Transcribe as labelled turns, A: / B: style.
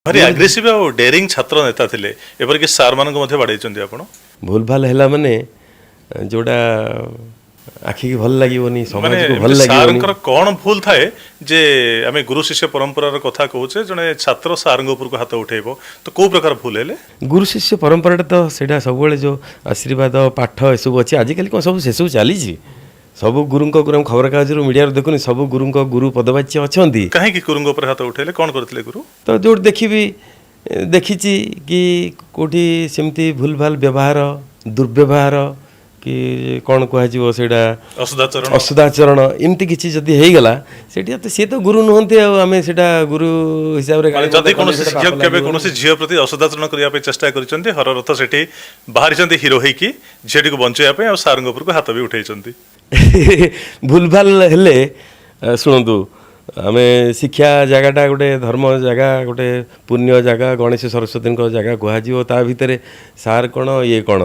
A: ଭାରି ଆଗ୍ରେସିଭ ଆଉ ଡେରିଂ ଛାତ୍ର ନେତା ଥିଲେ। ଏପରିକି ସାର୍ମାନଙ୍କୁ ମଧ୍ୟ ବାଡ଼େଇଛନ୍ତି ଆପଣ।
B: ଭୁଲ ଭାଲ ହେଲା ମାନେ ଯୋଉଟା ଆଖିକି ଭଲ ଲାଗିବନି,
A: ମାନେ
B: ସମାଜକୁ ଭଲ ଲାଗିବନି।
A: ସାର୍ଙ୍କର କ'ଣ ଭୁଲ ଥାଏ ଯେ ଆମେ ଗୁରୁ ଶିଷ୍ୟ ପରମ୍ପରାର କଥା କହୁଛେ, ଜଣେ ଛାତ୍ର ସାର୍ଙ୍କ ଉପରକୁ ହାତ ଉଠେଇବ? ତ କୋଉ ପ୍ରକାର ଭୁଲ ହେଲେ?
B: ଗୁରୁ ଶିଷ୍ୟ ପରମ୍ପରାଟା ତ ସେଇଟା ସବୁବେଳେ ଯେଉଁ ଆଶୀର୍ବାଦ, ପାଠ ଏସବୁ ଅଛି। ଆଜିକାଲି କ'ଣ ସବୁ ସେସବୁ ଚାଲିଛି? ସବୁ ଗୁରୁଙ୍କ ଗୁରୁ, ଆମେ ଖବରକାଗଜରୁ ମିଡ଼ିଆରୁ ଦେଖୁନି, ସବୁ ଗୁରୁଙ୍କ ଗୁରୁ ପଦବାଚ୍ୟ ଅଛନ୍ତି।
A: କାହିଁକି ଗୁରୁଙ୍କ ଉପରେ ହାତ ଉଠେଇଲେ? କ'ଣ କରିଥିଲେ ଗୁରୁ?
B: ତ ଯେଉଁଠି ଦେଖିବି, ଦେଖିଛି କି କେଉଁଠି ସେମିତି ଭୁଲ ଭାଲ ବ୍ୟବହାର, ଦୁର୍ବ୍ୟବହାର କି କ'ଣ କୁହାଯିବ ସେଇଟା,
A: ଅସଦାଚରଣ।
B: ଅସଦାଚରଣ, ଏମିତି କିଛି ଯଦି ହେଇଗଲା ସେଠି ତ ସିଏ ତ ଗୁରୁ ନୁହନ୍ତି, ଆଉ ଆମେ ସେଇଟା ଗୁରୁ ହିସାବରେ
A: ମାନେ
B: ଗାଳି
A: ଯଦି
B: ମନ୍ଦ କଲେ
A: କୌଣସି
B: ସେଇଟା
A: ଶିକ୍ଷକ
B: ପାପ
A: କେବେ
B: ଲାଗିବନି।
A: କୌଣସି ଝିଅ ପ୍ରତି ଅସଦାଚରଣ କରିବା ପାଇଁ ଚେଷ୍ଟା କରିଛନ୍ତି, ହରରଥ ସେଠି ବାହାରିଛନ୍ତି ହିରୋ ହେଇକି ଝିଅଟିକୁ ବଞ୍ଚେଇବା ପାଇଁ, ଆଉ ସାର୍ଙ୍କ ଉପରକୁ ହାତ ବି ଉଠେଇଛନ୍ତି।
B: ଭୁଲଭାଲ ହେଲେ, ଶୁଣନ୍ତୁ, ଆମେ ଶିକ୍ଷା ଜାଗାଟା ଗୋଟେ ଧର୍ମ ଜାଗା, ଗୋଟେ ପୁଣ୍ୟ ଜାଗା, ଗଣେଶ ସରସ୍ୱତୀଙ୍କ ଜାଗା କୁହାଯିବ। ତା ଭିତରେ ସାର୍ କ'ଣ, ଇଏ କ'ଣ?